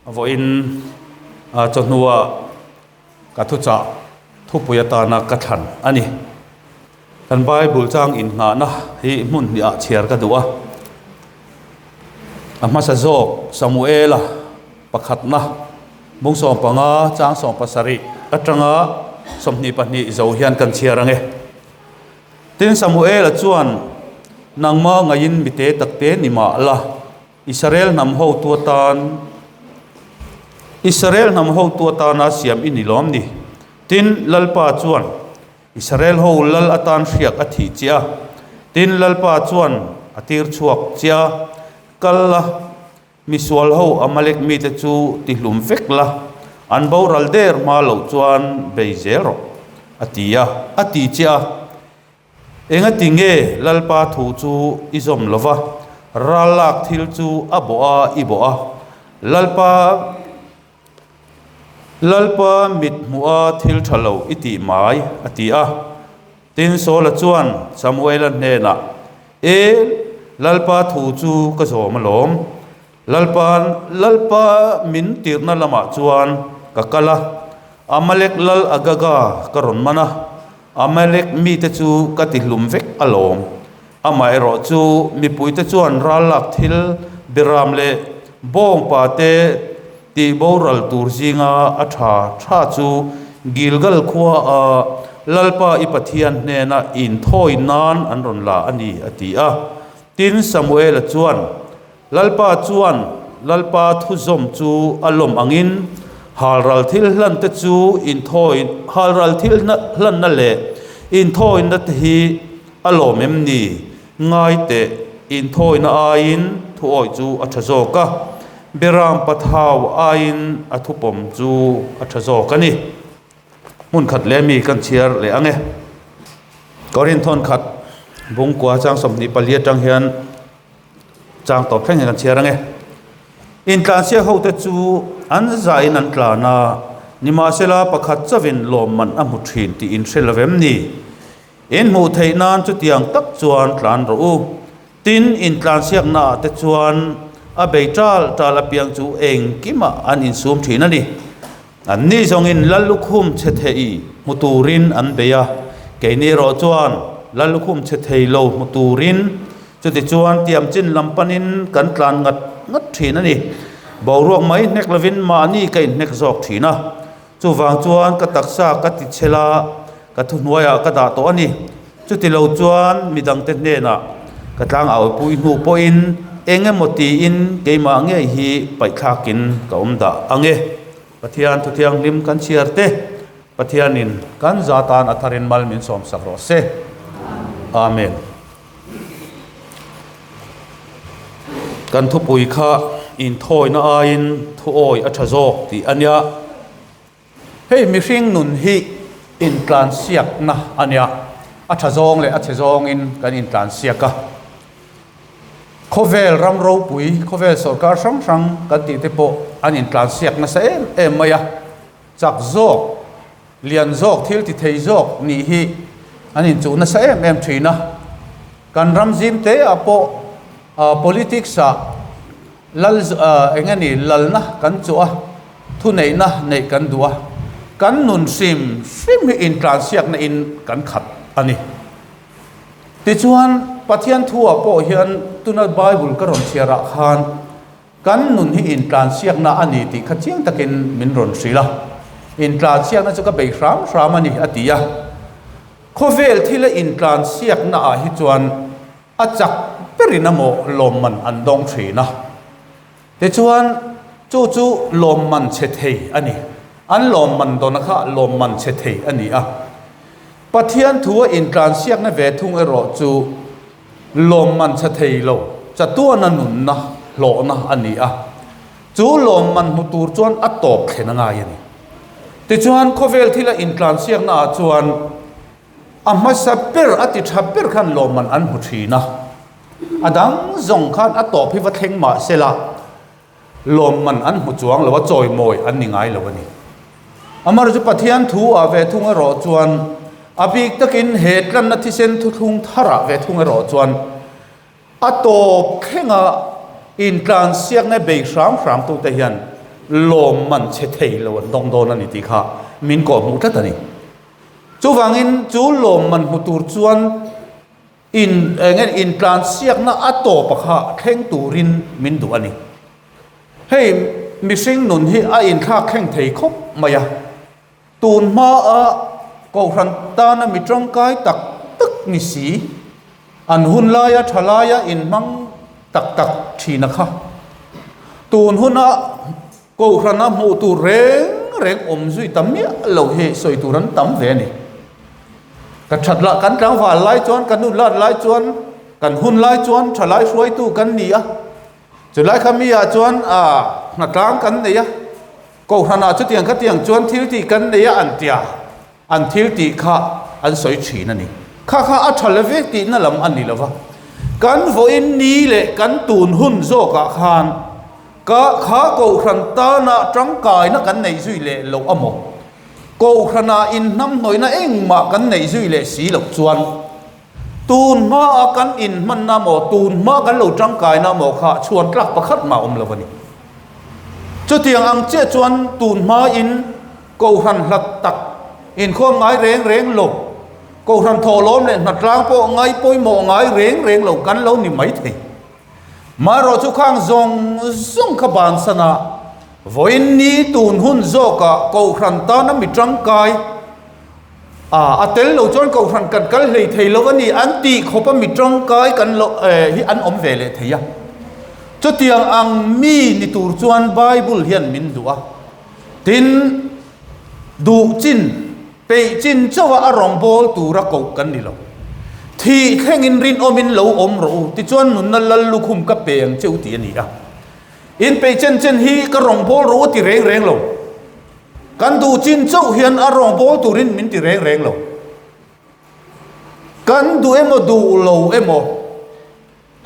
Vawiin chawhnua ka thuchah thupui atana ka thlan a ni. Kan Bible chang inngahna hi hmun hnihah chhiar ka duh a. A hmasa zawk Samuela pakhatna bung 15 chang 17 atanga 22 zo hian kan chhiar ang e. Tin Samuela chuan nangma ngaiin mite takte ni mah la. Israel hnam hotu atan Israel hnam hotu atana siam i ni lawm ni? Tin, Lalpa chuan Israel ho lal atan hriak a thih che a. Tin, Lalpa chuan a tir chhuak che a, Kal la, misual ho Amalek mite chu tihlum vek la, an boral der hma loh chuan bei zel rawh, a ti a, a ti che a. Engati nge Lalpa thu chu i zawm lo va, ral lak thil chu a bawh a i bawh a, Lalpa Lalpa mit hmuh a thil tha lo i tih mai, a ti a. Tin, Saula chuan Samuela hnenah, E, Lalpa thu chu ka zawm alawm. Lalpa Lalpa min tirhna lamah chuan ka kal a, Amalek lal Agaga ka rawn man a. Amalek mite chu ka tihlum vek alawm. Amaherawh chu mipuite chuan ral lak thil biram leh bawngpa te tih boral tur zinga a tha tha chu Gilgal khua a Lalpa i Pathian hnena inthawi nan an rawn la a ni, a ti a. Tin, Samuela chuan, Lalpa chuan Lalpa thuzawm chu a lawm angin halral thil hlan te chu inthawi halral thil hlanna leh inthawina te hi a lawm em ni? Ngai teh, inthawina aiin thuawi chu a tha zawk a, Beram pathau aiin a thupawm chu a tha zawk a ni. Hmun khat leh mi kan chhiar leh ang e. Korinth khat bungkua chang 24 atang hian chang tawp thleng hian kan chhiar ang e. Intlansiak ho te chu an zahin an tlan a, nimahsela pakhat chauhin lawmman a hmu thin tih in hre lo em ni? In hmuh theih nan chutiang tak chuan tlan rawh u. Tin, intlansiakna ah te chuan a bei tal tal apiang chu engkimah an insum thin a ni. An ni zawngin Lallukhum chhe thei hmu turin an bei a, keini erawh chuan Lallukhum chhe thei lo hmu turin chutichuan tiam chin lam panin kan tlan ngat ngat thin a ni. Boruak mai hnek lovin mahni ka inhnek zawk thin a, chuvang chuan ka taksa ka ti chhel a, ka thuhnuaiah ka dah tawh a ni. Chuti lo chuan midangte hnenah ka tlang aupui hnu pawhin eng emaw tiin keimah ngei hi paihthlakin ka awm dah ang e. Pathian thuthianghlim kan chhiar te, Pathianin kan za tan a tharin mal min sawmsak rawh se. Amen. Kan thupui kha inthawina aiin thuawi a tha zawk tih a nia. Hei mihring nun hi intlansiakna a nia, a tha zawng leh a chhe zawngin kan intlansiak a. Khawvel ram ropui, khawvel sorkar hrang hrang kan tih te pawh an intlansiak nasa em em mai a. Chak zawk, lian zawk, thil ti thei zawk nih hi an inchuh nasa em em thin a. Kan ram zim te ah pawh politics ah lal eng nge ni lalna kan chuh a, Thuneihna neih kan duh a, kan nun hrim hrim hi intlansiakna in kan khat a ni. Tichuan, Pathian thuah pawh hian tuna Bible ka rawn chhiar ah khan kan nun hi intlansiakna a ni tih kha chiang takin min rawn hrilh a. Intlansiakna chu ka bei hram hram a ni a ti a. Khawvel thila intlansiakna ah hi chuan a chak berin a maw lawmman an dawng thin a. Tichuan, chu chu lawmman chhe thei a ni. An lawmman dawna kha lawmman chhe thei a ni a. Pathian thu a intlansiakna ve thung erawh chu lawmman chhe thei lo, chatuana nunna, hlawhna a ni a. Chu lawmman hmu tur chuan a tawp thlen a ngai a ni. Tichuan, khawvel thila intlansiakna ah chuan a hmasa ber, a ti tha ber khan lawmman an hmu thin a. A dang zawng khan a tawp hi va thleng mah sela, lawmman an hmu chuang lo a, chawimawi an ni ngai lo a ni. Amaherawhchu Pathian thu ah ve thung erawh chuan, a bik takin he tlanna thisen thuthlung tharah ve thung erawh chuan a tawp thlenga intlansiakna bei hram hram tute hian lawmman chhe thei lo an dawng dawn a ni tih kha min kawhhmuh tlat a ni. Chuvangin chu lawmman hmu tur chuan in eng nge intlansiakna a tawpa kha thleng turin min duh a ni. Hei mihring nun hi a inthlak thleng thei khawp mai a. Tun hmaa Kohhran tana mi tangkai tak tak ni si, an hun laia tha laia inhmang tak tak thina kha. Tun huna Kohhrana hmuh tur reng reng awm zui ta miah lo hi sawi tur an tam ve a ni. Ka that lah kan tlangval lai chuan, kan hun lat lai chuan, kan hun lai chuan thalai hruaitu kan ni a. Chulai kha mi ah chuan hnatlang kan nei a. Kohhranah chutiang khatiang chuan thil tih kan nei a an tia, an thil tih kha an sawi thin a ni. Kha kha a tha leve tihna lam a ni lova. Kan vawiin ni leh kan tun hun zawkah khan ka kha Kohhran tana tangkaina kan neih zui leh loh a maw? Kohhranah inhnamhnawihna engmah kan neih zui leh si loh chuan Tun hmaa kan inhmanna maw, tun hmaa kan lo tangkaina maw kha chhuan tlak pakhat mah awm lo a ni. Chutiang ang chiah chuan tun hmain Kohhran hlat tak, inkhawm ngai reng reng lo, Kohhran thawhlawm leh hnatlang pawh ngai pawimawh ngai reng reng lo kan lo ni mai thei. Marawh chu khang zawng zawng kha bansan a, vawiin ni tun hun zawkah Kohhran tana mi tangkai, A, a tel lo chuan kohhran kan kal hlei thei lo a ni an tih khawp a mi tangkai kan lo hi an awm ve leh thei a. Chutiang ang mi ni tur chuan Bible hian min duh a. Tin, duh chin, peih chin chauha a rawngbâwl tura koh kan ni lo. Thih thlengin rinawmin lo awm rawh u, tichuan nunna lal lukhum ka pe ang che u tih a ni a. In peih chen chen hi ka rawngbâwl rawh u ti reng reng lo. Kan duh chin chauh hian a rawngbâwl turin min ti reng reng lo. Kan duh emaw duh lo emaw,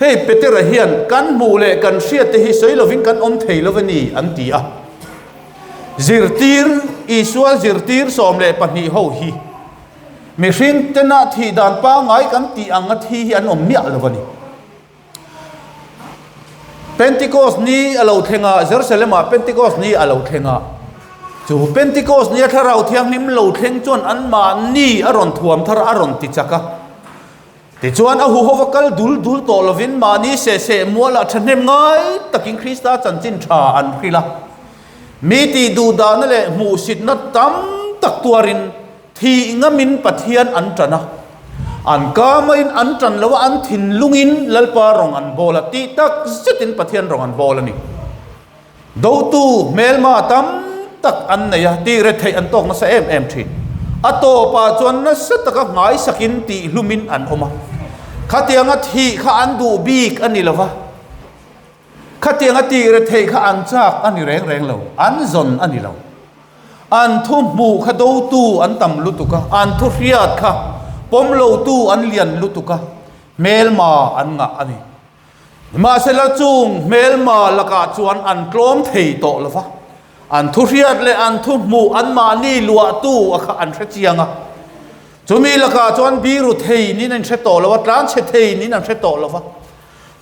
hei Petera hian kan hmuh leh kan hriat te hi sawi lovin kan awm thei lo a ni an ti a. Zirtir, Isua zirtir 12 ho hi mihring tena thih dan pangngai kan tih anga thi hi an awm miah lo a ni. Pentecost ni a lo thleng a, Jerusalem-ah Pentecost ni a lo thleng a. Chu Pentecost nia Thlarau Thianghlim lo thleng chuan anmahni a rawn thuam thar a rawn ti chak a. Tichuan a huhova kal dul dul tawh lovin mahni seh seh mualah thahnem ngai takin Krista chanchin tha an hrilh a. Mi tih duhdahna leh hmuhsitna tam tak tuarin Thih ngamin Pathian an ṭan a, an kamain an ṭan lo a, an thinlungin Lalpa rawng an bawl a, tih tak zetin Pathian rawng an bawl a ni. Dotu hmelma tam tak an nei a, tih retheih an tawk nasa em em ṭhin. A tawpah chuan nasa taka nghaisakin tih hlumin an awm a. Khatianga thih kha an duh bik a ni lo va, khatianga tih retheih kha an chak a ni reng reng lo, an zawn a ni lo. An thu hmuh kha dotu an tam lutuk a, an thu hriat kha pawm lotu an lian lutuk a, hmelma an ngah a ni. Nimahsela chung hmelma lakah chuan an tlawm thei tawh lo va, an thu hriat leh an thu hmuh anmahni luahtu a kha an hre chiang a. Chumi lakah chuan biru thei niin an hre tawh lo a, tlanchhe thei niin an hre tawh lo va.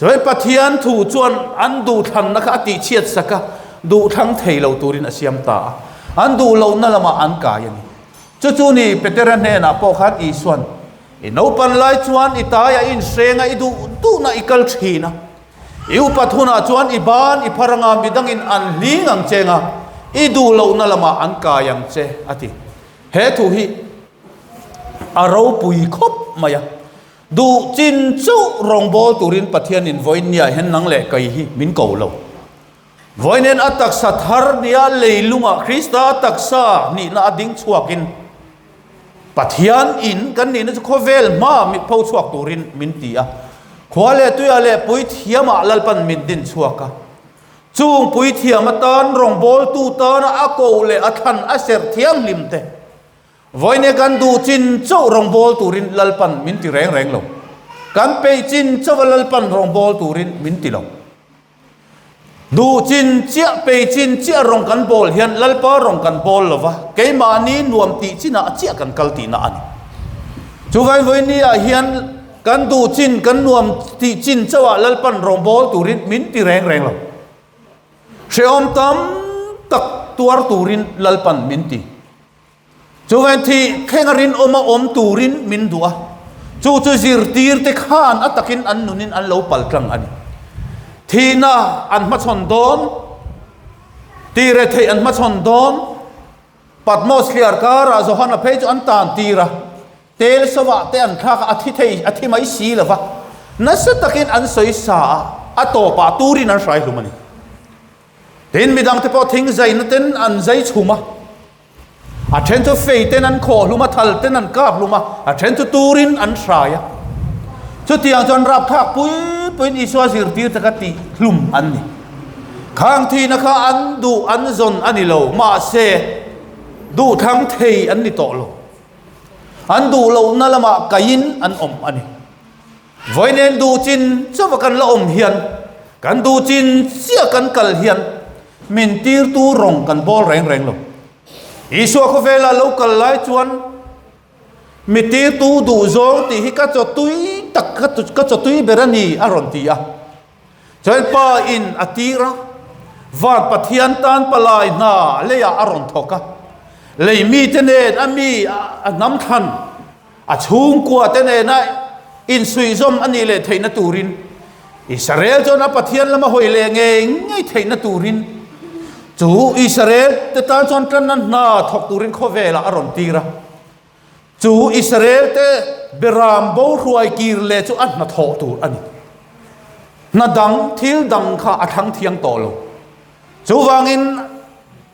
Chuan Pathian thu chuan an duhthlanna kha a tihchhiat sak a, duhthlang thei lo turin a siam ta a. An duh lohna lamah an kai a ni. Chu chu ni Petera hnenah pawh khan Isuan, I naupan lai chuan i taiah i inhreng a, i duh duhna i kal thin a. I upat hunah chuan i ban i phar anga midangin an hling ang che nga, i duh lohna lamah an kai ang che, a ti. He thu hi a ropui khawp mai a. Duh chin chauh rawngbâwl turin Pathianin vawiin niah hian nang leh kei hi min ko lo. Vawiin a taksa thar nia leilungah Krista taksa nihna a ding chhuakin Pathian in kan nihna chu khawvel hmaa mit pho chhuak turin min ti a. Khua leh tuiah leh puithiamah Lalpan min din chhuak a. Chung puithiam atan rawngbâwltu tana a koh leh a thlan a serh thianghlim te Vawinia kan duh chin chauh rawngbâwl turin Lalpan min ti reng reng lo. Kan peih chin chauha Lalpan rawngbâwl turin min ti lo. Duh chin chiah, peih chin chiah rawng kan bâwl hian Lalpa rawng kan bâwl lo va, keimahni nuam tih chinah chiah kan kal tihna a ni. Chuvain vawinia hian kan duh chin, kan nuam tih chin chauhah Lalpan rawngbâwl turin min ti reng reng lo. Hrehawm tam tak. tak tuar turin Lalpan min ti. Chuvain thih thlenga rinawma awm turin min duh a, chu chu zirtirte khan a takin an nunin an lo pal tlang a ni. Thihna an hmachhawn dawn, tire theih an hmachhawn dawn, Patmos thliar karah Johana phei chu an tan tir a, tel sovah te an thlak a, a thi thei, a thi mai si lo va, nasa takin an sawi sa a, a tawpah turin an hrai hlum a ni. Tin, midangte pawh thing zaina ten an zai chhum a, a then chu fei ten an khawh hlum a, thal ten an kap hlum a, a then chu turin an hrai a. Chutiang chuan rapthlak pui puiin Isua zirtir taka tih hlum an ni. Khang thihna kha an duh an zawn a ni lo, mahse duhthlang thei an ni tawh lo. An duh lohna lamah kaiin an awm a ni. Vawiin duh chin chauha kan la awm hian, kan duh chin chiah kan kal hian min tirtu rawng kan bawl reng reng lo. Isua khawvela lo kal lai chuan mi tirtu duh zawng tih hi ka chaw tui tak, ka chaw tui ber a ni a rawn ti a. Chuan Pa in a tir a, van Pathian tan palai hna leiah a rawn thawk a. Lei mite nen a mi a hnam thlan, a chhungkua te nena insuihzawm a nih leh theihna turin, Israel chuan a Pathian lama hawi leh ngei ngei theihna turin, chu Israel te tan chuan tanna hna thawk turin khawvelah a rawn tir a. Chu Israel te beram bo hruai kir leh chu a hnathawh tur a ni. Hna dang, thil dang kha a thlang thiang tawh lo. Chuvangin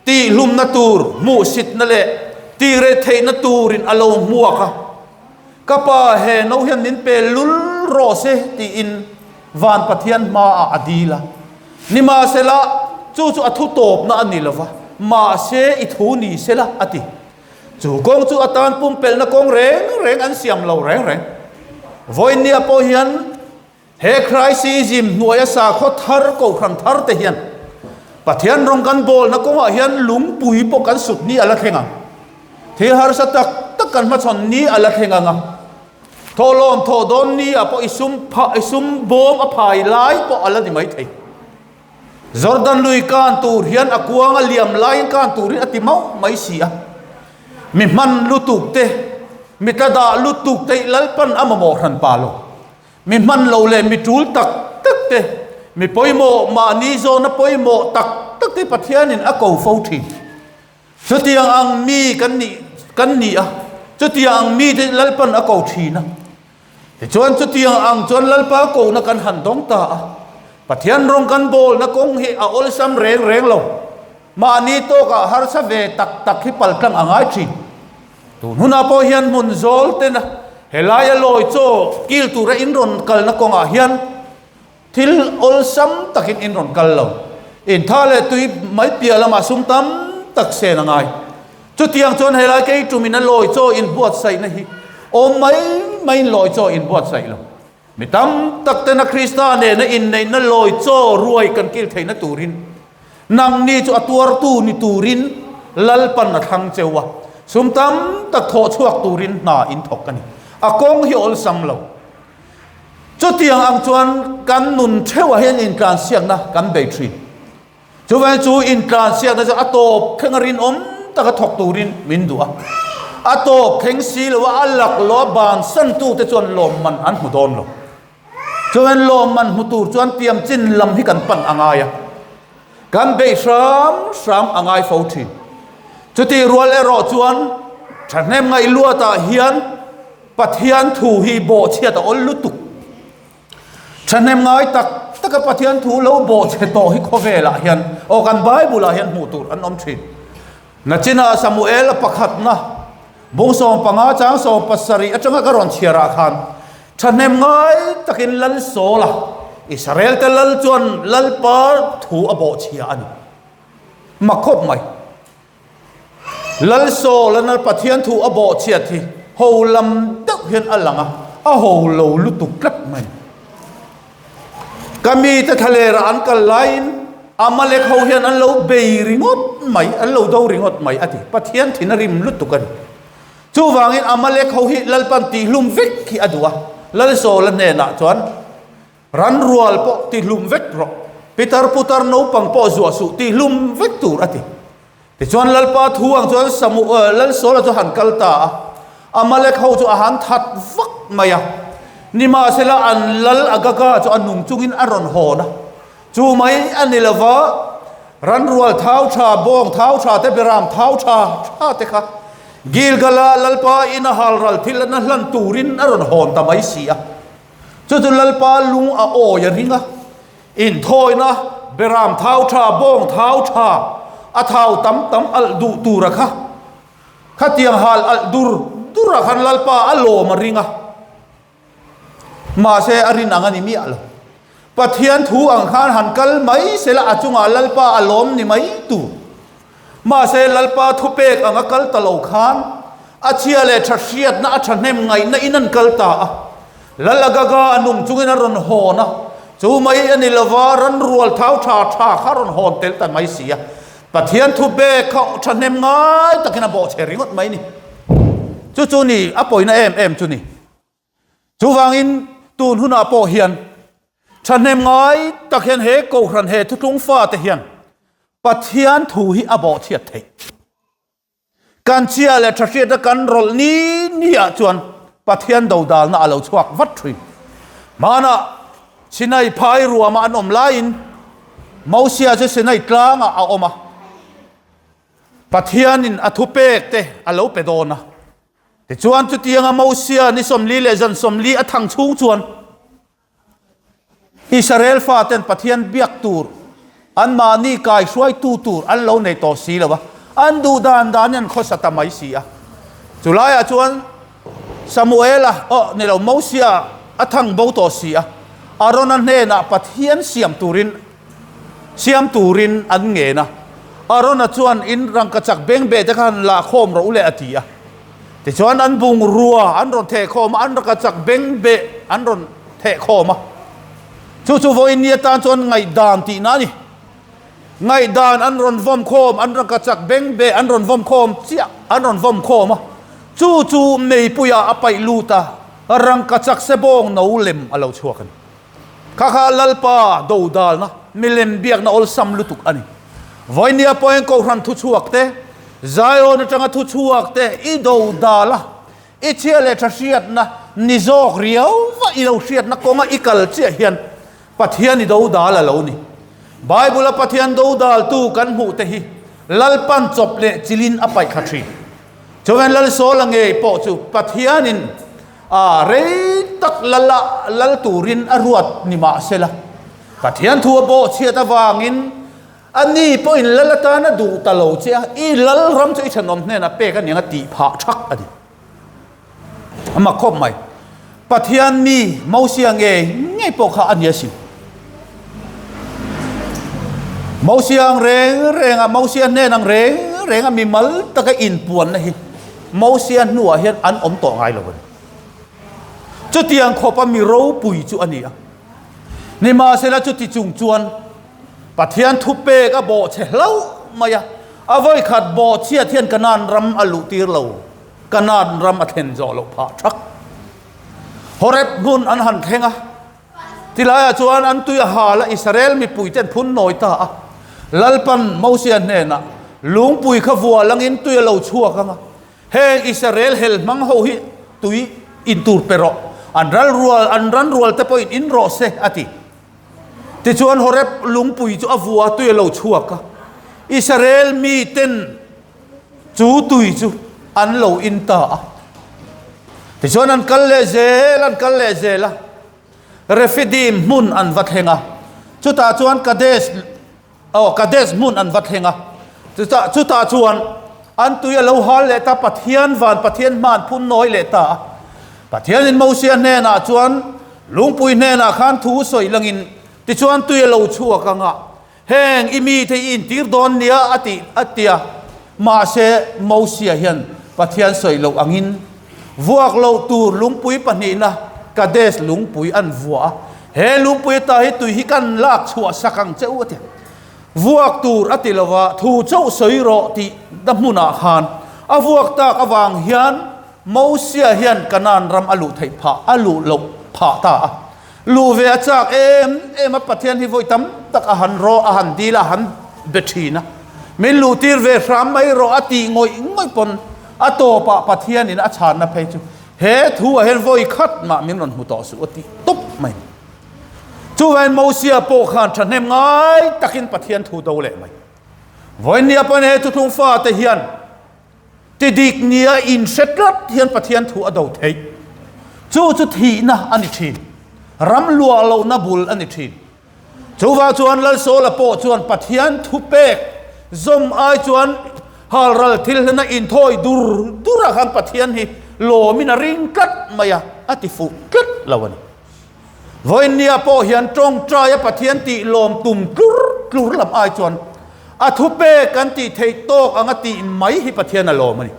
tihhlumna tur, hmuhsitna leh tihretheihna turin a lo hmuak a, Ka pa he no hian min pe lul rawh se tiin van Pathian hmaah a dil a. Nimahsela, chu chu a thu tawpna a ni lo va, mahse i thu ni sela a ti. Chu kawng chu atan pumpelhna kawng reng reng an siam lo reng reng. Vawinia pawh hian He Christism hnuaia sakhaw thar kohhran thar te hian Pathian rawng kan bawlna kawngah hian lungpui pawh kan sut ni a la thleng ang. Thil harsa tak tak kan hmachhawn ni a la thleng ang a. Thawhlawm thawh dawn ni ah pawh i sum pha i sum bawm a phai lai pawh a la ni mai thei. Jordan lui kan tur hian a kuang a liam laiin kan turin a ti mauh mai si a. Mi hman lutuk te, mi tla dah lutuk te Lalpan a mamawh hran pa lo. Mi hman lo leh mi tul tak tak te, mi pawimawh mahni zawna pawimawh tak tak te Pathianin a ko fo thin. Chutiang ang mi kan nih kan ni a, chutiang ang mi te Lalpan a ko thin a. Tichuan chutiang ang chuan Lalpa kohna kan han dawng ta a, Pathian rawng kan bawlna kawng hi a awlsam reng reng lo. Mahni tawkah harsa ve tak tak hi paltlang a ngai thin. Tun hunah pawh hian hmun zawl tena helaia lawi chaw kil tura in rawn kalna kawngah hian thil awlsam takin in rawn kal lo. Intha leh tui mai piah lamah sum tam tak sen a ngai. Chutiang chuan helai kei tumin a lawi chaw inbuatsaihna hi awm mai maiin lawi chaw inbuatsaih lo. Mi tam tak tena Krista nena inneihna lawi chaw ruai kan kil theihna turin nangni chu a tuartu ni turin Lalpan a thlang cheu a, sum tam tak thawh chhuak turin hna in thawk a ni. A kawng hi awlsam lo. Chutiang ang chuan kan nun theuhah hian intlansiakna kan bei thin. Chuvangin chu intlansiakna chu a tawp thleng a rinawm taka thawk turin min duh a. A tawp thleng si lo a, a laklawh a bansantute chuan lawmman an hmu dawn lo. Chuvangin lawmman hmu tur chuan tiamchin lam hi kan pan a ngai a, kan beih hram hram a ngai fo thin. Chutih rual erawh chuan thahnem ngaih luatah hian Pathian thu hi bawhchhiat a awl lutuk. Thahnem ngai tak taka Pathian thu lo bawhchhe tawh hi khawvelah hian aw kan Bible ah hian hmuh tur an awm thin. Nachina Samuel a pakhatna bung 15 chang 17 atanga ka rawn chhiar ah khan thahnem ngai takin Lal Saul a Israel te Lal chuan Lalpa thu a bawhchhia a ni. Mak khawp mai. Lal Saul a Pathian thu a bawhchhiat hi ho lam deuh hian a lang a, a ho lo lutuk tlat mai. Ka mite thlalerah an kal laiin Amalek ho hian an lo bei ringawt mai, an lo do ringawt mai a ti. Pathian thin a rim lutuk a ni. Chuvangin Amalek ho hi Lalpan tihlum vek hi a duh a, Lal Saul a hnenah chuan, Ran rual pawh tihlum vek rawh, pitar putar naupang pawh zuah suh tihlum vek tur a ti. Tichuan Lalpa thu ang chuan Samuel, Lal Saula chu han kal ta a, Amalek ho chu a han that vak mai a. Nimahsela an lal Agaga chu a nung chungin a rawn hawn a. Chu mai a ni lova, ranrual thau tha, bawng thau tha te, beram thau tha tha te kha Gilgala Lalpa ina halral thil na hlan turin a rawn hawn ta mai si a. Chu chu Lalpa lung a awi a ring a, inthawina beram thau tha, bawng thau tha, a thau tam tam alh duh tura kha, khatiang hal alh dur dur ah khan Lalpa a lawm a ring a. Mahse a rin ang a ni miah lo. Pathian thu ang khan han kal mai sela a chungah Lalpa a lawm ni mai tur. Mahse Lalpa thupek ang a kal ta lo khan a chhia leh tha hriatna a thahnem ngaihna in an kal ta a. Lal Agaga a nung chungin a rawn hawn a, chu mai a ni lova ranrual thau tha tha kha a rawn hawn tel ta mai si a. Pathian thupek kha thahnem ngai takin a bawhchhe ringawt mai ni. Chu chu ni a pawina em em chu ni. Chuvangin tun hunah pawh hian thahnem ngai tak hian he Kohhran he thuthlung fate hian Pathian thu hi a bawhchhiat theih. Kan chhia leh tha hriatna kan rawlh ni niah chuan Pathian dodalna a lo chhuak vat thin. Hmanah Sinai phai ruama an awm laiin Mosia chu Sinai tlangah a awm a, Pathianin a thupek te a lo pe dawn a. Tichuan chutianga Mosia ni 40 leh zan 40 a thang chhung chuan Israel faten Pathian biak tur anmahni kaihruaitu tur an lo nei tawh si lo a, an duh dan danin an khawsa ta mai si a. Chulaiah chuan Samuela, aw ni lo, Mosia a thang bo tawh si a, Arona hnenah Pathian siam turin siam turin an ngen a. Arona chuan in rangkachak bengbeh te kha han lah khawm rawh u le a ti a. Tichuan an bungrua an rawn theh khawm a, an rangkachak bengbeh an rawn theh khawm a. Chu chu vawiin ni atan chuan ngaihdan tihna a ni. Ngaihdan an rawn vawm khawm, an rangkachak bengbeh an rawn vawm khawm chiah an rawn vawm khawm a. Chu chu meipuiah a paih lut a, rangkachak sebawng no lem a lo chhuak a ni. Kha kha Lalpa dodalna milem biakna awlsam lutuk a ni. Vawinia pawhin Kohhran thuchhuak te, Zion atanga thuchhuak te i dodal a, i chhia leh tha hriatna ni zawk riauva i lo hriatna kawnga i kal chiah hian Pathian i dodal a lo ni. Bible-a Pathian dodaltu kan hmuh te hi Lalpan chawp leh chilin a paih thla thin. Chuan Lalsawla ngei pawh chu Pathianin A rei tak lal a lal turin a ruat ni mah sela, Pathian thu a bawhchhiat avangin a ni pawhin lal atan a duh ta lo che a, i lal ram chu i thenawm hnenah pek a niang a tih phah thak a ni. A mak khawp mai. Pathian mi Mosia ngei ngei pawh kha a ni asin. Mosia ang reng renga, Mosia hnen ang reng renga mi mal taka inpuanna hi Mosia hnuah hian an awm tawh ngai lo a ni. Chutiang khawpa mi ropui chu a ni a. Nimahsela chuti chung chuan Pathian thupek a bawhchhe hlauh mai a, a vawikhat bawhchhiat hian Kanaan ram a luh tir lo, Kanaan ram a thlen zawh loh phah thak. Horeb hmun an han thleng a, Tilaiah chuan an tui a hal a, Israel mipuite an phun nawi ta a. Lalpan Mosia hnenah, Lungpui kha vua langin tui a lo chhuak ang a, heng Israel hel hmang ho hi tui in tur pe rawh, an ral rual, an ran rual te pawhin in rawh se, a ti. Tichuan Horeb lungpui chu a vua tui a lo chhuak a, Israel miten chu tui chu an lo in ta a. Tichuan an kal leh zel, an kal leh zel a, Refidim hmun an va thleng a, chutah chuan Kadesh, aw, Kadesh hmun an va thleng a, chutah, chutah chuan an tui a lo hal leh ta, Pathian van Pathian hma an phun nawi leh ta a. Pathianin Mosia hnenah chuan lungpui hnenah khan thu sawi langin, tichuan tui a lo chhuak ang a, Heng i mite i intir dawn nia a ti a ti a, mahse Mosia hian Pathian sawi loh angin vuak loh tur lungpui pahnihna Kadesh lungpui an vuah a, he lungpui ata hi tui hi kan lak chhuah sak ang che u a ti. Vuak tur a ti lova thu chauh sawi rawh tih na hmunah khan a vuak tak avang hian Mosia hian Kanaan ram a luh theih phah a luh loh phah ta a. Luh ve a chak em em a, Pathian hi vawi tam tak a han rawh, a han dil a, a han be thin a. Min luhtir ve hram mai rawh a tih ngawih ngawih pawn a tawpah Pathianin a chhanna phei chu he thu ah hian vawi khat mah min rawn hmu tawh suh a tih tawp mai. Chuvangin Mosia pawh khan thahnem ngai takin Pathian thu do leh mai. Vawinia pawn he thuthlung fate hian ti dik nia inhre tlat hian Pathian thu a do theih. Chu chu thihna a ni thin. Ram luah lohna bul a ni thin. Chuvang chuan Lalsawla pawh chuan Pathian thu pek zawm ai chuan halral thil hlena inthawi dur durah khan Pathian hi lawmin a ring tlat mai a, a ti fuh tlat lo a ni. Vawiinnia pawh hian tawngtaia Pathian tih lawm tum tlur tlur lam ai chuan a thupek kan tih theih tawk anga tih mai hi Pathian a lawm a ni.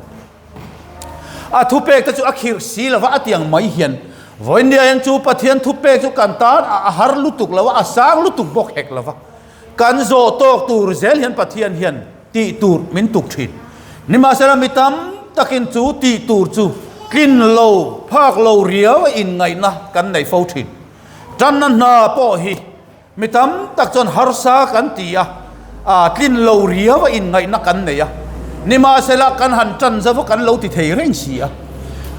A thupek te chu a khirh si lova a tiang mai hian vawiinnia hian chu Pathian thupek chu kan tan a har lutuk lo a, a sang lutuk bawk hek lova kan zawh tawk tur zel hian Pathian hian tih tur min tuk thin. Nimahsela mi tam takin chu tih tur chu tlin lo, phak lo riau a inngaihna kan nei fo thin. Tanna hna pawh hi mi tam tak chuan harsa kan ti a, aa tlin lo riau a inngaihna kan nei a. Nimahsela kan han tan zo va kan lo ti thei reng si a.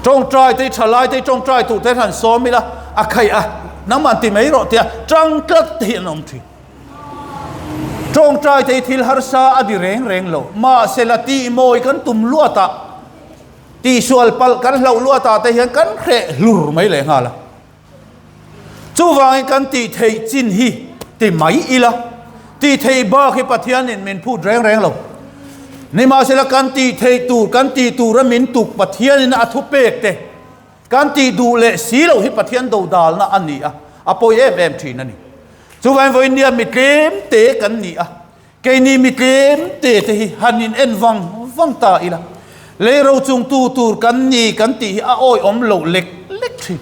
Tawngtai te, thalai te, tawngtai tur te han sawm ila a khaih a, nangmah ti mai rawh tia tang tlat te hi an awm thin. Tawngtai te hi thil harsa a di reng reng lo. Mahse la tih mawi kan tum luat ah, tihsual palh kan hlauh luat ah te hian kan hreh hlur mai leh nghal a. Chuvangin kan tih theih chin hi ti mai ila, tih theih bak hi Pathianin min phut reng reng lo. Nimahsela kan tih theih tur, kan tih tura min tuk Pathianin a thupek te, Kan tih duh leh si loh hi Pathian dodalna a ni a, a pawi em em thin a ni. Chuvangin vawiin nia mi tlem te kan ni a, keini mi tlem te te hi han in en vang vang ta ila, lei ro chungtu tur kan ni kan tih hi a awihawm loh lek lek thin.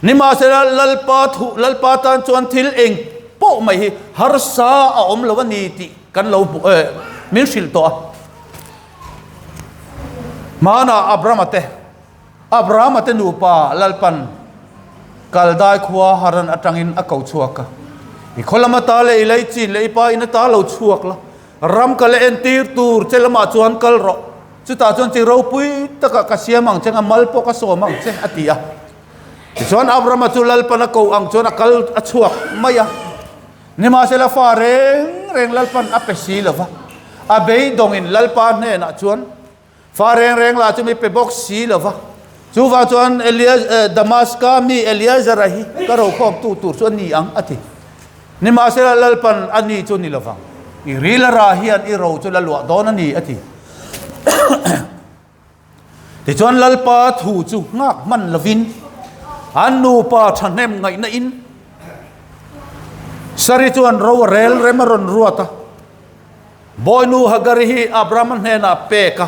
Nimahsela Lalpa thu, Lalpa tan chuan thil eng pawh mai hi harsa a awm lo a ni tih kan lo hmu, eh, min hrilh tawh a. Hmanah Abrama te. Abrahama te nupa Lalpan Kaldai khua Haran atangin a ko chhuak a, I khaw lama ta leh i lei chin leh i pa in ata lo chhuak la, ram ka la entir tur che lamah chuan kal rawh, chutah chuan chi ropui takah ka siam ang che nga mal pawh ka sawm ang che, a ti a. Tichuan Abrahama chu Lalpan a ko ang chuan a kal a chhuak mai a. Nimahsela fa reng reng Lalpan a pe si lo va, a beidawngin Lalpa hnenah chuan, Fa reng reng lah chu mi pe bawk si lo va. Chuvang chuan Elia, Damaska mi Eliazara hi ka rokhawmtu tur chu a ni ang, a ti. Nimahsela Lalpan a ni chu ni lo vang. I ril a rah hian i ro chu la luah dawn a ni, a ti. Tichuan Lalpa thu chu nghak hman lovin an nupa thahnem ngaihna in Sari chuan ro a rel rem a rawn ruat a. Bawinu Hagari hi Abrahama hnenah a pek a,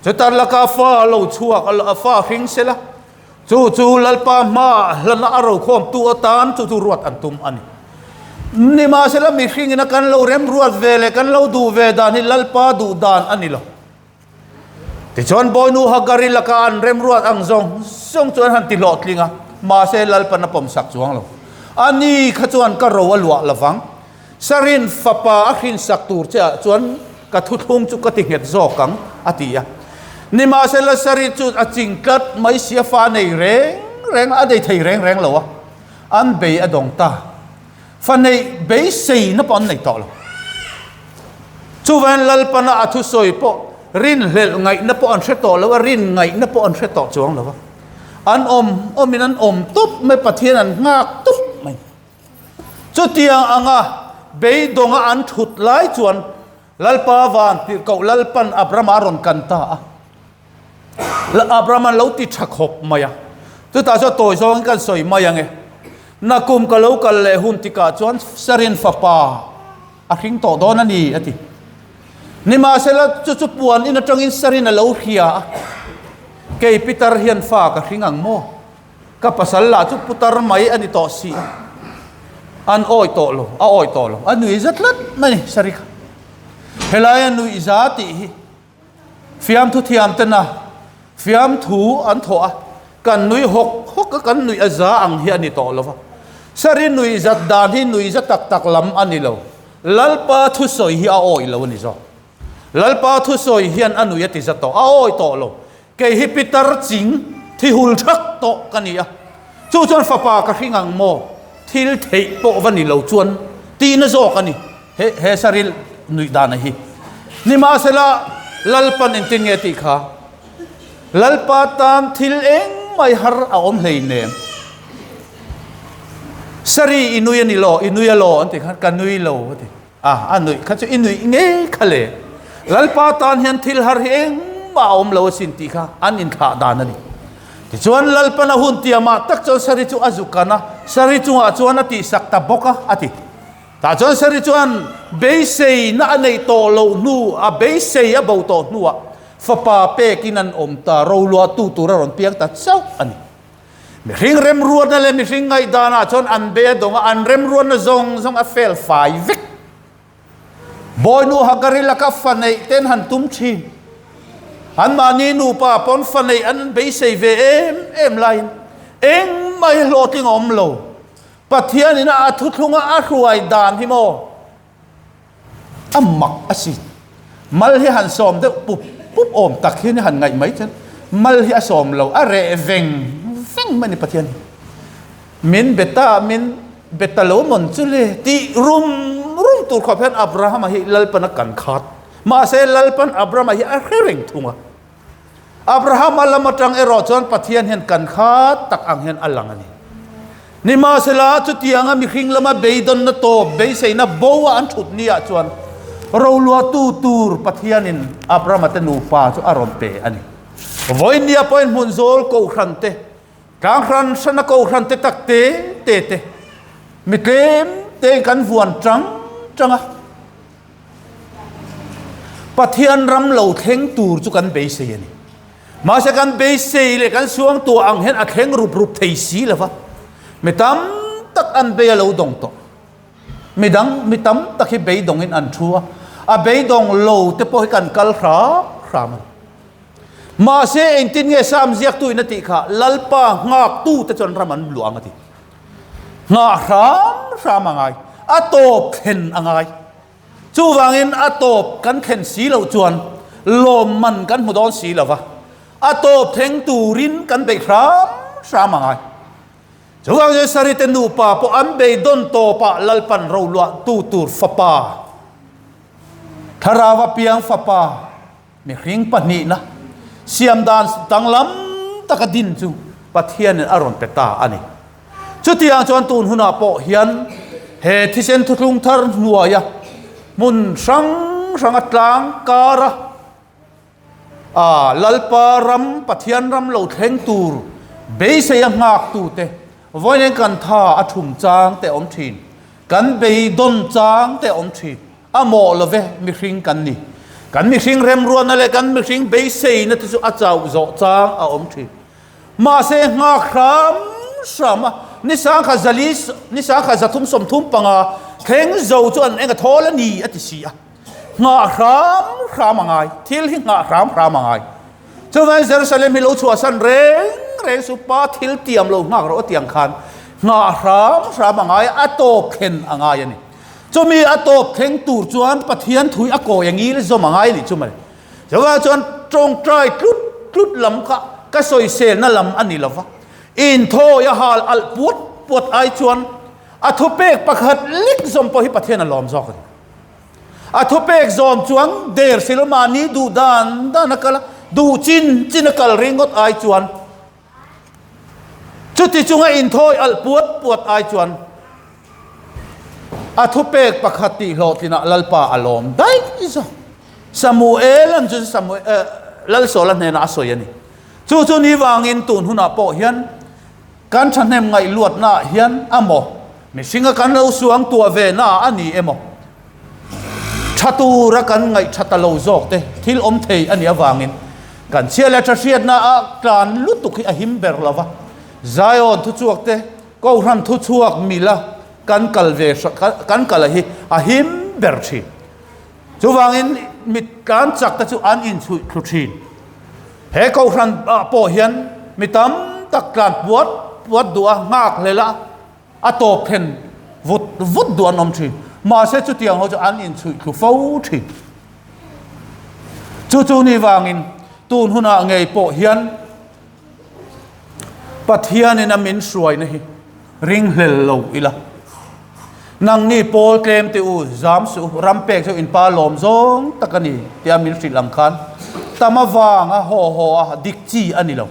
chuta laka fa a lo chhuak a, fa hring sela, chu chu Lalpa hmaah hlana a rokhawmtu atan chu chu ruat an tum a ni. Nimahsela mihringin a kan lo remruat ve leh kan lo duh ve dan hi Lalpa duh dan a ni lo. Tichuan Bawinu Hagari laka an remruat ang zawng zawng chu an han ti hlawhtling a, mahse Lalpan a pawmsak chuang lo. A ni kha chuan ka ro a luah lovang. Sarin fapa a hrinsak tur che ah chuan ka thuthlung chu ka ti nghet zawk ang, a ti a. Nimahsela Sari chu a ching tlat mai si a, fa nei reng reng a nei thei reng reng lo a, an bei a dawng ta. Fa neih beiseina pawh an nei tawh lo. Chuvangin Lalpana a thusawi pawh rinhlelh ngaihna pawh an hre tawh lo a, rin ngaihna pawh an hre tawh chuang lo a. An awm awmin an awm tup mai, Pathian an nghak tup mai. Chutiang anga beidawnga an thut lai chuan Lalpa van tirhkoh Lalpan Abrama a rawn kan ta a. Abraham an lo ti tha khawp mai a. Chutah chuan tawi zawngin kan sawi mai ang e. Nakum ka lo kal leh hun tikah chuan Sarin fapa a hring tawh dawn a ni a ti. Nimahsela chu chu puan in atangin Sarin a lo hria a. Kei Peter hian fa ka hring ang maw? Ka pasal lah chu putar mai a ni tawh si a. An awi tawh lo, a awi tawh lo. A nui za tlat mai a ni Sari kha. Helai a nuih za tih hi Fiamthu thiam tena fiamthu an thawh a, kan nui hawk hawk a, kan nuih a za ang hi a ni tawh lo va. Sari nuih zat dan hi nuih za tak tak lam a ni lo. Lalpa thusawi hi a awih lo a ni zawk. Lalpa thusawi hian a nui a ti za tawh, a awi tawh lo. Kei hi pitar ching thi hul thak tawh ka ni a, chu chuan fapa ka hring ang maw? Thil theih pawh va ni lo chuan tihna zawk a ni. He he saril nuih dana hi. Nimahsela, Lalpan engtin nge tih kha? Lalpa tan thil engmai har a awm hleinem. Sari i nui a ni lo, i nui a law an ti khan ka nui lo a ti. A, a nuih kha chu i nuih ngei kha le. Lalpa tan hian thil har hi engmah a awm lo asin tih kha an inthlah dan a ni. Tichuan Lalpan a hun tiamah tak chuan Sari chu a zuk kan a, Sari chungah chuan a tihsak ta bawk a, a ti. Tah chuan Sari chuan beiseina a neih tawh loh hnu, a beisei a bo tawh hnuah fapa pekin an awm ta, roluahtu tur a rawn piang ta chauh a ni. Mihring remruatna leh mihring ngaihdanah chuan an be a dawng a, an remruatna zawng zawng a fel fai vek. Bawinu Hagari laka fa neih ten han tum thin. Anmahni nupa pawn fa neih an beisei ve em em laiin engmah hi hlawhtling a awm lo. Pathianin a thuthlunga a hruai dan hi maw? A mak a si. Mal hi han sawm deuh pup pup awm tak hian han ngaih mai chuan mal hi a sawm lo, a reh veng veng mai a ni Pathian hi. Min be ta, min be ta lo mawn chu le tih rum rum tur khawp hian Abrahama hi Lalpan a kan khat. Mahse Lalpan Abrahama hi a hre reng thung a. Abrahama lam atang erawh chuan Pathian hian kan khat tak ang hian a lang a ni. Nimahsela, chutianga mihring lama beidawnna tawp beiseina bo a an thut niah chuan roluahtu tur Pathianin Abrahama te nupa chu a rawn pe a ni. Vawinia pawhin hmun zawl kohhran te, tlang hran hrana kohhran te tak te te te, mi tlem tein kan vuan tang tang a. Pathian ram lo thleng tur chu kan beisei a ni. Mahse kan beisei leh kan suangtuah ang hian a thleng rup rup thei si lo va. Mi tam tak an bei a lo dawng tawh. Mi dang, mi tam tak hi beidawngin an thu a. A beidawng lo te pawh hi kan kal hram hram a ni. Mahse engtin nge Sam ziaktuin a tih kha, Lalpa nghaktu te chuan ram an luah ang a ti. Nghah hram hram a ngai, a tawp thlen a ngai. Chuvangin a tawp kan thlen si loh chuan lawmman kan hmu dawn si lo va, a tawp thleng turin kan beih hram hram a ngai. Chuvang chuan Sarite nupa pawh an beidawn tawpah Lalpan roluah tu tur fapa, Thlarau apiang fapa, Mihring pahnihna siam dan danglam taka din chu Pathianin a rawn pe ta a ni. Chutiang chuan tun hunah pawh hian he thisen thuthlung thar hnuaia hmun hrang hranga tlang kara a Lalpa ram, Pathian ram lo thleng tur beiseia nghaktute vawiin kan tha a thum chang te awm thin, kan beidawn chang te awm thin. A mawh lo ve, mihring kan ni. Kan mihring remruatna leh kan mihring beiseina te chu a chauh zawh chang a awm thin. Mahse, nghak hram hram a, ni sangkhat zali, ni sangkhat zathum 35 thleng zo chu an eng a thawl a ni a ti si a. Nghah hram hram a ngai, thil hi nghah hram hram a ngai. Chuvangin Jerusalem hi lo chhuahsan reng reng su, Pa thil tiam lo nghak rawh a tiang khan nghah hram hram a ngai a, a tawp thlen a ngai a ni. Chumi a tawp thleng tur chuan Pathian thui a kawi a ngil zawm a ngai nih chu mai. Chuvang chuan tawngtai tlut tlut lam kha ka sawiselna lam a ni lova, inthawi a hal alh puat puat ai chuan a thupek pakhat lek zawm pawh hi Pathian a lawm zawk a ni. A thupek zawm chuan der silo mahni duh dan dan a kal a, duh chin chin a kal ringawt ai chuan Chuti chunga inthawi alh puat puat ai chuan a thupek pakhat tih hlawhtlinah Lalpa a lawm daih zawk. Samuel an chu Samuel Lalsawla hnenah a sawi a ni. Chu chu ni vangin tun hunah pawh hian kan thahnem ngaih luatnaah hian a maw mihringa kan lo suang tuah ve naah a ni emaw Tha tura kan ngaih tha ta lo zawk te thil awm thei a nih avangin kan chhia leh tha hriatna a tlan lutuk hi a him ber lo va. Zion thuchhuak te Kohhran thuchhuak mila kan kal ve kan kal a hi a him ber thin. Chuvangin mi tlan chak te chu an inchhuih thlu thin. He Kohhran ah pawh hian mi tam tak tlan puat puat duh a nghak hlel a. A tawp then vut vut duh an awm thin. Mahse chutiang ho chu an inchhuih thlu fo thin. Chu chu ni vangin tun hunah ngei pawh hian Pathianin a min hruaina hi ringhlel lo ila. Nangni pawl tlem te u, zam suh u, ram pek chu in pa lawm zawng tak a ni tia min hrilh ang khan tam avanga haw haw a dik chi a ni lo.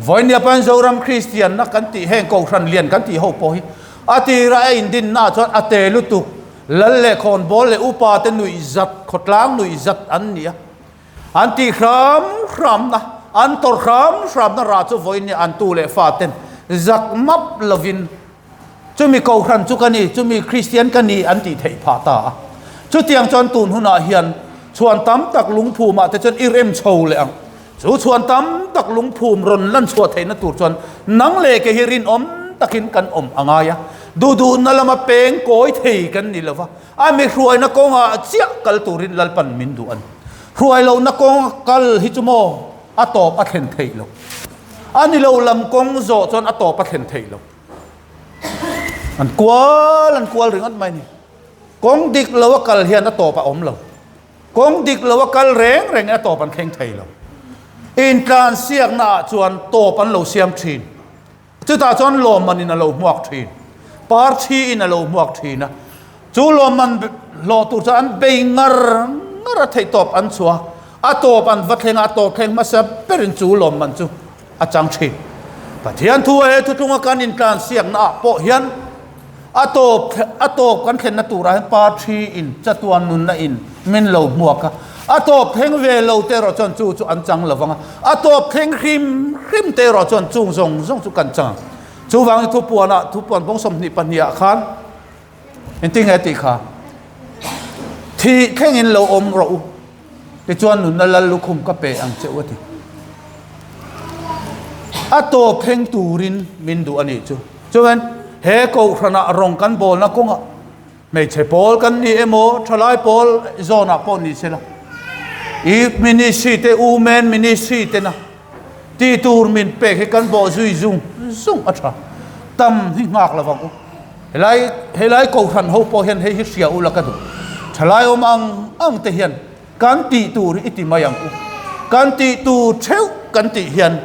Vawinia pawn Zoram Kristianna kan tih heng Kohhran lian kan tih ho pawh hi a tira a indinnaah chuan a te lutuk, lal leh khawnbawl leh upa te nuih zat, khawtlang nuih zat an ni a. An tih hram hramna, an tawrh hram hramna rah chu vawinia an tu leh fa ten zak map lovin Chumi Kohhran chu ka ni, chumi Kristian ka ni an tih theih phah ta a. Chutiang chuan tun hunah hian chhuan tam tak lungphumah te chuan i rem chho leh ang. Chu chhuan tam tak lungphum rawn lan chhuah theihna tur chuan nang leh ke hi rinawm takin kan awm a ngai a. Duhduhna lama peng kawi thei kan ni lo va, a mi hruaina kawngah chiah kal turin Lalpan min duh a ni. Hruai lohna kawnga kal hi chu maw a tawp a thlen theih loh. A ni lo lam kawng zawh chuan a tawp a thlen theih loh. An kual an kual ringawt mai ni. Kawng dik lo a kal hian a tawp a awm lo. Kawng dik lo a kal reng reng a tawp an thleng thei lo. Intlan siakna ah chuan tawp an lo siam thin. Chutah chuan lawmman in a lo hmuak thin. Parthi in a lo hmuak thin a. Chu lawmman hlawh tur chuan an bei ngar ngar a theih tawp an chhuah a. A tawp an va thleng a, a tawp thleng hmasa berin chu lawmman chu a chang thin. Pathian thu a he thutlunga kan intlan siakna ah pawh hian a tawp a tawp kan thlenna turah hian Parthi in chatuan nunna in min lo hmuak a, a tawp thleng ve lo te erawh chuan chu chu an chang lo vang a, a tawp thleng hrim hrim te erawh chuan chung zawng zawng chu kan chang ang. Chuvangin thupuanah thupuan bawng 22 ah khan Engtin nge tih kha? Thih thlengin lo awm rawh u, tichuan nunna lal lukhum ka pe ang che u a ti. A tawp thleng turin min duh a nih chu. Chuan he kohhranah rawng kan bawlna kawngah hmeichhe pawl kan ni emaw, thalai pawl zawnah pawh ni sela, Youth Ministry te, Women Ministry tena tih tur min pek hi kan bawh zui zung zung a tha. Tam hi nghak lovang u. Helai helai kohhran ho pawh hian hei hi hria ula ka duh. Thalai awm ang ang te hian kan tih tur hi i ti mai ang u. Kan tih tur theuh kan tih hian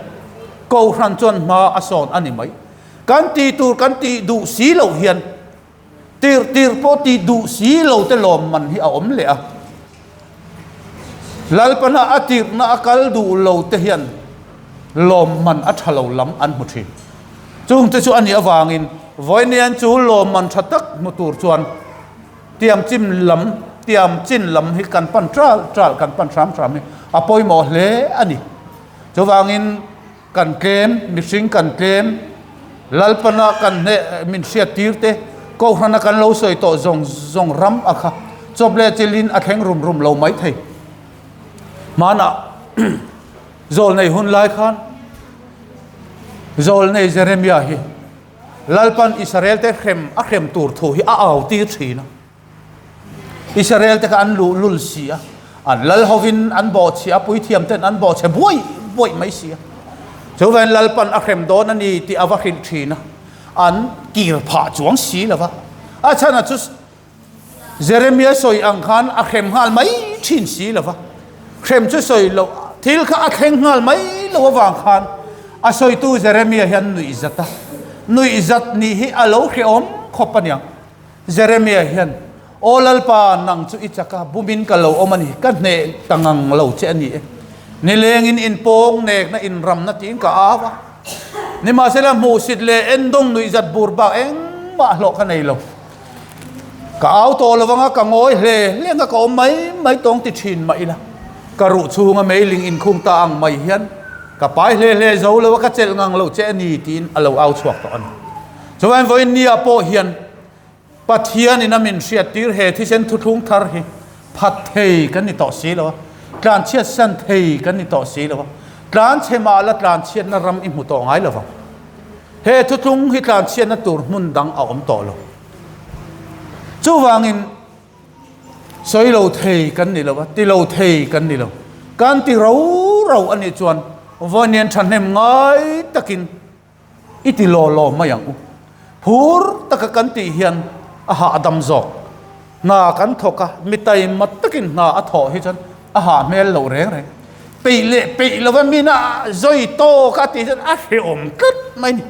kohhran chuan hma a sawn a ni mai. Kan tih tur kan tih duh si loh hian tirh tirh pawh tih duh si lo te lawm man hi a awm leh a. Lalpana a tirhna a kal duh lo te hian lawmman a tha lo lam an hmu thin. Chungte chu a nih avangin Vawiinian chu lawmman tha tak hmu tur chuan tiam chim lam, tiam chin lam hi kan pan tral tral, kan pan hram hram hi a pawimawh hle a ni. Chuvangin Kan tlem, mihring kan tlem, Lalpana kan hneh min hriat tir te, Kohhrana kan lo sawi tawh zawng zawng ram a kha chawp leh chilhin a thleng rum rum lo mai thei. Hmanah Zawlnei hun lai khan Zawlnei Jeremia hi Lalpan Israel te hrem a hrem tur thu hi a au tir thin a. Israel te kha an luh lul si a, an lal hovin an bawhchhia a, puithiam ten an bawhchhe buai buai mai si a. Chuvain Lalpan a hrem dawn a ni tih a va hrilh thin a, an kir phah chuang si lo va. A chhan a chu Jeremia sawi ang khan a hrem nghal mai thin si lo va. Hrem chu sawi loh, thil kha a thleng nghal mai lo avang khan a sawitu Jeremia hian nuihzat a, nuihzat nih hi a lo hrehawm khawp a niang. Jeremia hian, Aw Lalpa, nang chu i chak a, bumin ka lo awm a ni, ka hneh ta ngang lo che a ni e. Nilengin inpawng nekna inramna tiin ka au a, nimahsela hmuhsit leh endawng nuihzat bur bak engmah hlawh ka nei lo. Ka au tawh lo vanga ka ngawi hle hle anga ka awm mai mai tawng ti thin mah ila, ka ruh chhunga meiling inkhung ta ang mai hian ka pai hle hle zo lo a, ka chelh ngang lo che a ni tiin a lo au chhuak tawh a ni. Chuan vawiin nia pawh hian Pathianin a min hriattir he thisen thuthlung thar hi phat thei kan ni tawh si lo a, tlanchhiat san thei kan ni tawh si lo a, tlanchhe mah la tlanchhiatna ram i hmu tawh ngai lo vang. He thuthlung hi tlanchhiatna tur hmun dang a awm tawh lo. Chuvangin sawi lo thei kan ni lo a, ti lo thei kan ni lo. Kan ti ro ro a nih chuan vawiin thahnem ngai takin I ti law law mai ang u. Phur taka kan tih hian a hahdam zawk. Hna kan thawk a, mi taima takin hna a thawh hi chuan A hah hmel loh reng reng. Peih leh peih lova mina zawi tawk a tih chuan a hrehawm tlat mai ni.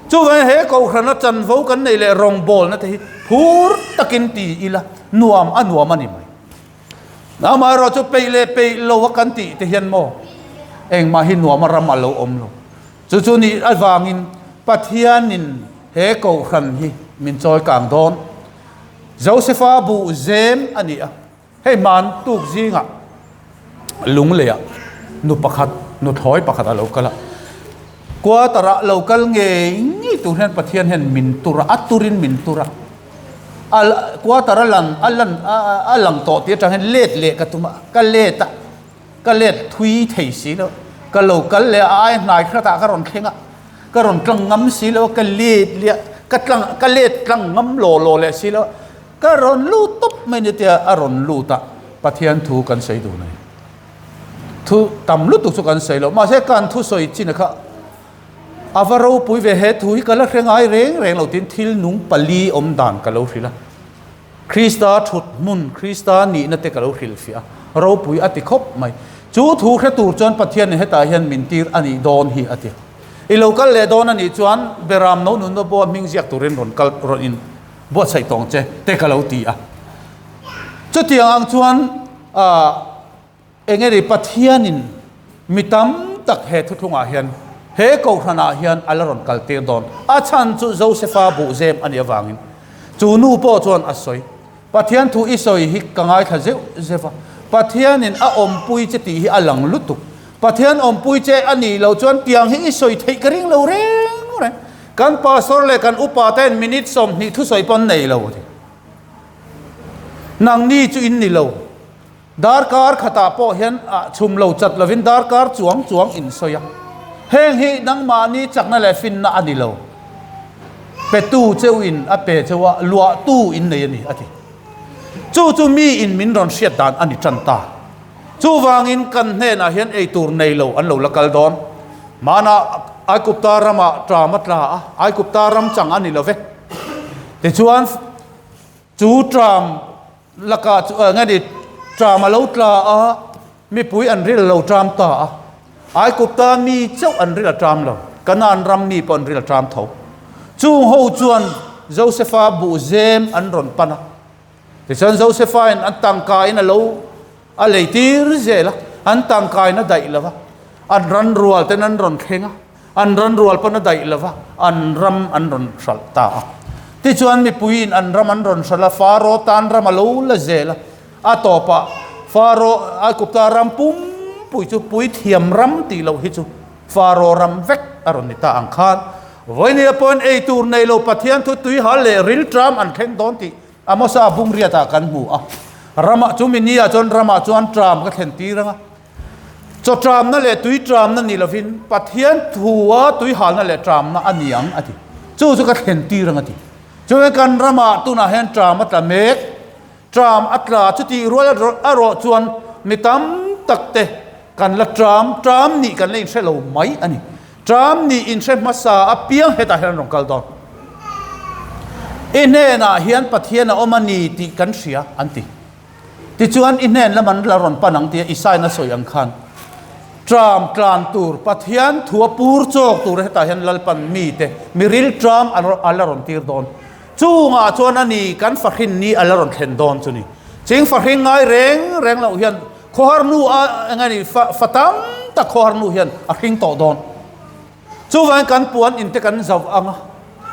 Chuvangin he kohhrana chanvo kan neih leh rawngbawlna te hi phur takin ti ila nuam a nuam a ni mai. Amaherawh chu peih leh peih lo a kan tih te hian maw engmah hi nuam a ram a lo awm lo. Chu chu nih avangin Pathianin he kohhran hi min chawi kang dawn. Josefa buh zem a ni a, hei hman tuk zingah lungleiah nu pakhat, nuthlawi pakhat a lo kal a. Quarter ah lo kal ngei ngei tur hian Pathian hian min tur a, a turin min tur a. A quarter a lang a lan a lang tawh tih atang hian let leh ka tum a, ka let a. Ka let thui thei si lo, ka lo kal leh a ai hnai hrat ah ka rawn thleng a, ka rawn tlang ngam si lo, ka let leh a, ka tlang ka let tlang ngam law law leh si lo, ka rawn lut tawp mai ni tia a rawn lut a, Pathian thu kan sawi dun a ni. Thu tam lutuk chu kan sawi lo, mahse kan thu sawi chin kha a va ropui ve, he thu hi ka la hre ngai reng reng lo tiin thil nung pali awm dan ka lo hrilh a. Krista thut hmun, Krista nihna te ka lo hrilhfiah a, ropui a ti khawp mai. Chu thu hre tur chuan Pathianin hetah hian min tir a nih dawn hi a ti. I lo kal leh dawn a nih chuan Beram no nunna bua hming ziak turin rawn kal rawn in buatsaih tawng che te ka lo ti a. Chutiang ang chuan ah Eng nge ni Pathianin mi tam tak he thuthlungah hian, he kohhranah hian a la rawn kal tir dawn? A chhan chu Josefa buhzem a nih avangin. Chu nu pawh chuan a sawi, Pathian thu i sawi hi ka ngaithla zeuh zeuh a, Pathianin a awmpui che tih hi a lang lutuk. Pathian awmpui che a nih loh chuan tiang hi i sawi theih ka ring lo reng reng. Kan pastor leh kan upa ten minute 20 thusawi pawn nei lo a ti. Nangni chu in ni lo. Darkar khatah pawh hian ah chhum lo chat lovin darkar chuang chuang in sawi a. Heng hi nangmahni chakna leh finna a ni lo. Petu cheu in a pe cheu a, luahtu in nei a ni, a ti. Chu chu mi in min rawn hriat dan a ni tan ta. Chuvangin kan hnenah hian ei tur nei lo an lo la kal dawn. Hmanah Aigupta ramah ṭam a tla a, Aigupta ram chang a ni lo ve. Tichuan chu ṭam Lakah chu eng nge ni ṭam a lo tla a, mipui an ril lo ṭam ta a. Aigupta mi chauh an ril a ṭam lo, Kanaan ram mi pawh an ril a ṭam tho. Chung ho chuan Josefa buhzem an rawn pan a. Tichuan Josefa-in an tangkain a lo a lei tir zel a, an tangkain a daih lo va, an ran rual ten an rawn thleng a. An ran rual pawn a daih lo va, an ram an rawn hralh ta a. Tichuan mipuiin an ram an rawn hralh a, Faro tan ram a lo la zel a. A tawpah Faro, Aigupta ram pumpui chu puithiam ram tih loh hi chu Faro ram vek a rawn ni ta ang khan, vawinia pawhin ei tur nei lo Pathian thu tuihal leh rilṭam an thleng dawn tih Amosa bungriatah kan hmu a. Ramah chu minia chuan ramah chuan ṭam ka thlen tir ang a. Chaw ṭamna leh tui ṭamna ni lovin Pathian thua tui halna leh ṭamna a ni ang a ti. Chu chu ka thlen tir ang a ti. Chuan kan ramah tunah hian ṭam a tla mek. Ṭam a tla chutih rual a rawh chuan mi tam tak te kan la ṭam, ṭam nih kan la inhre lo mai a ni. Ṭam nih inhre hmasa apiang hetah hian an rawn kal dawn. I hnenah hian Pathian a awm a ni tih kan hria an ti. Tichuan, i hnen lam an la rawn pan ang tia i sign a sawi ang khan tram tlan tur, Pathian thua pur chawk tur hetah hian Lalpan mite miril tram a la rawn tir dawn. Chungah chuan a ni kan fahrin ni a la rawn thlen dawn chu ni. Ching fahrin ngai reng reng loh hian khawhar nu a eng a ni fa fa tam tak khawhar nu hian a hring tawh dawn. Chuvangin kan puan in te kan zauh ang a,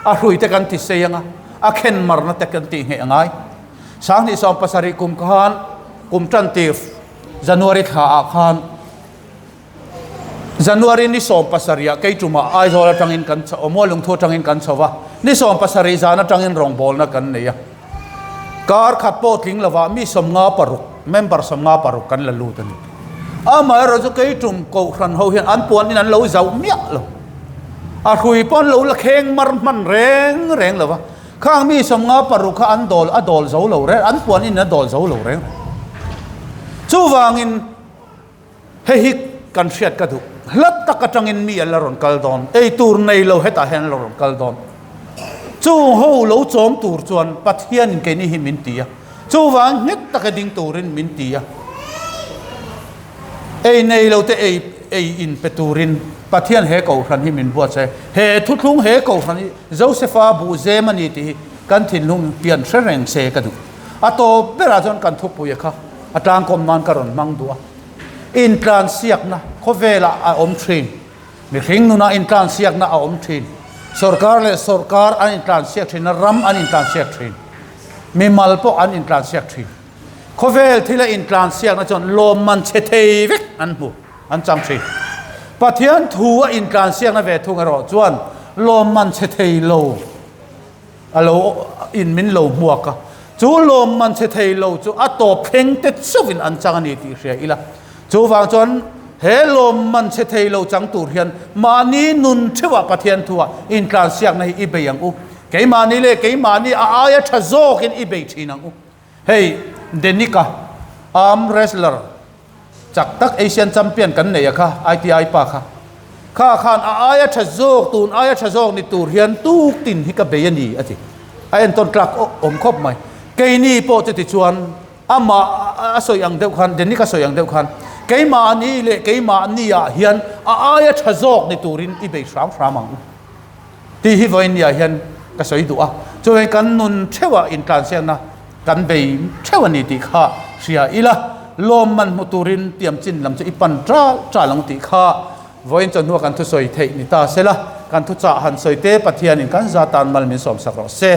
a hrui te kan ti sei ang a, a khen marna te kan tih ngheh a ngai. 2070 kum khan kum tan tir January thla ah khan January ni 17 ah kei tumah Aizawl atangin kan chho, Mualungthu atangin kan chho va, ni 17 zan atangin rawngbawlna kan nei a. Kar khat pawh tling lovah mi 56, member 56 kan la lut a ni. Amaherawh chu kei tum kohhran ho hian an puan in an lo zauh miah lo. A hrui pawh an lo la kheng mar hman reng reng lo va. Khang mi 56 kha an dawl a dawl zo lo reng, an puan in a dawl zo lo reng reng. Chuvangin Hei hi kan hriat ka duh. Hla tak atangin mi an la rawn kal dawn. Ei tur nei lo hetah hian an la rawn kal dawn. Chung ho lo chawm tur chuan Pathianin keini hi min ti a. Chuvang nghet taka ding turin min ti a. Ei nei lo te ei ei in pe turin Pathian he kohhran hi min buatsaih. He thuthlung he kohhran hi Josefa buhzem a ni tih hi kan thinlung hian hre reng se ka duh. A tawp berah chuan kan thupuia kha a tlangkawm nan ka rawn hmang duh a. Intlansiakna khawvelah a awm thin. Mihring nunah intlansiakna a awm thin. Sorkar leh sorkar an intlansiak thin a, ram an intlansiak thin. Mimal pawh an intlansiak thin. Khawvel thila intlansiakna chuan lawmman chhe thei vek an hmu, an chang thin. Pathian thu a intlansiakna ve thung erawh chuan lawmman chhe thei lo a lo in min lo hmuak a. Chu lawmman chhe thei lo chu a tawp thleng te chauhin an chang a ni tih hria ila. Chuvang chuan he lawmman chhe thei lo chang tur hian mahni nun theuhah Pathian thuah intlansiakna hi i bei ang u. Keimahni leh keimahni a aia tha zawkin i bei thin ang u. Hei Denica arm wrestler chak tak Asian champion kan nei a kha ITI pa kha. Kha khan a aia tha zawk tun aia tha zawk ni tur hian tuk tin hi ka bei a ni a ti. A entawn tlak awm khawp mai. Keini pawh chuti chuan amah a sawi ang deuh khan Denica sawi ang deuh khan keimahni leh keimahni ah hian a aia tha zawk ni turin i bei hram hram ang u. Tih hi vawiin ah hian ka sawi duh a, chuan kan nun theuhah intlansiakna kan bei theuh a ni tih kha hria ila, lawmman hmu turin tiam chin lam chu i pan ṭal ṭal ang tih kha vawiin chawhnuah kan thusawi theih ni ta sela, kan thuchah han sawi te Pathianin kan za tan mal min sawmsak rawh se.